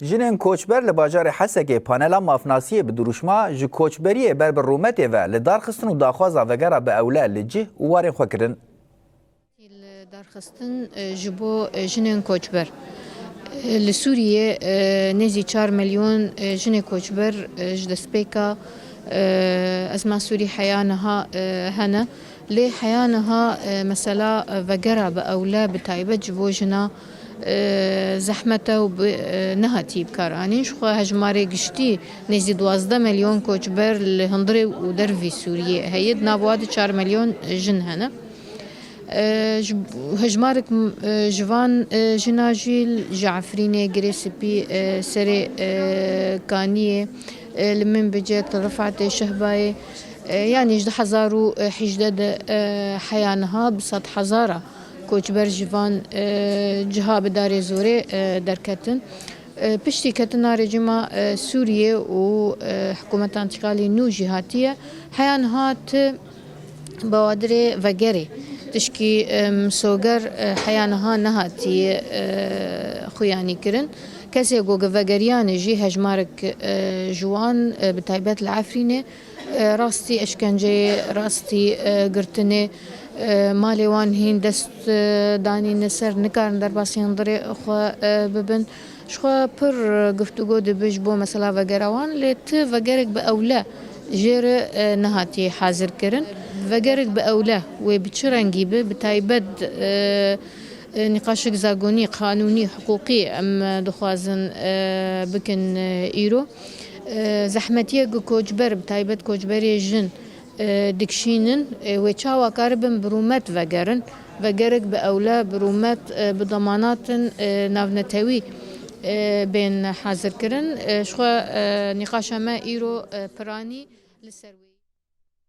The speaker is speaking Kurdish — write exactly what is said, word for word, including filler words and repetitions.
Jinên koçber li bajarê Hesekê panela mafnasiyê bi dirûşma ji koçberiyê ber bi rûmetê ve li dar xistin û daxwaza vegera bi ewle li cih û warên xwe kirin. Li darxistin, e, ji bo, e, jinên koçber. E, li Sûriyê, e, nêzî çar milyon, e, jinê koçber, e, ji destpêka, e, ezma Sûrî heya niha, e, hene. Lê heya niha, e, mesela, e, vegera bi ewle bi taybet ji bo jina, e, zehmet e û bi, e, nehatî bi kar anîn. Ji xwe hejmarê giştî nêzî duwazdeh milyon koçber li hundirê û dervî Sûriyê heye. Di nav wa de çar milyon jin hene. E, ji, hejmarek, e, ji van, e, jina jî ji Efrînê, Girê Spî, e, Serê, e, Kaniyê, e, li Minbicê, Rifetê, Şehbayê, e, yanî ji du hezar û hejde de, e, heya niha bi sed hezara koçber ji van, e, ciha bi darê zorê, e, derketin. E, piştî ketina rejîma, e, Sûriyê û, e, hikûmeta întiqalî nû jî hatiye, heya niha ti bawadirê vegerê, tişkî, e, misoger, e, heya niha nehatiye, e, xuyanî kirin. Kesê ku vegeriyane jî hejmarek, e, ji wan, e, bi taybet li Efrînê, e, rastî eşkenceyê, rastî, e, girtinê, e, malê wan hîn dest, e, danîne ser, nikarin derbasî hundirê xwe, e, bibin. Ji xwe pir guftûgo dibe ji bo mesela vegera wan, lê ti vegerek bi ewle jê re, e, nehatiye hazirkirin. Vegerek bi ewle wê bi çi rengî be, bi taybet, e, e, nîqaşek zagonî, qanûnî, hiqûqî em dixwazin, e, bikin, e, îro. E, zehmetiyek ku koçber, bi taybet koçberê jin, e, dikişînin, e, wê çawa karibin bi rûmet vegerin, vegerek bi ewle, bi rûmet, e, bi demanatin, e, navnetewî, e, bên hazirkirin. E, ji xwe, e, nîqaşa me îro, e, piranî li ser wê.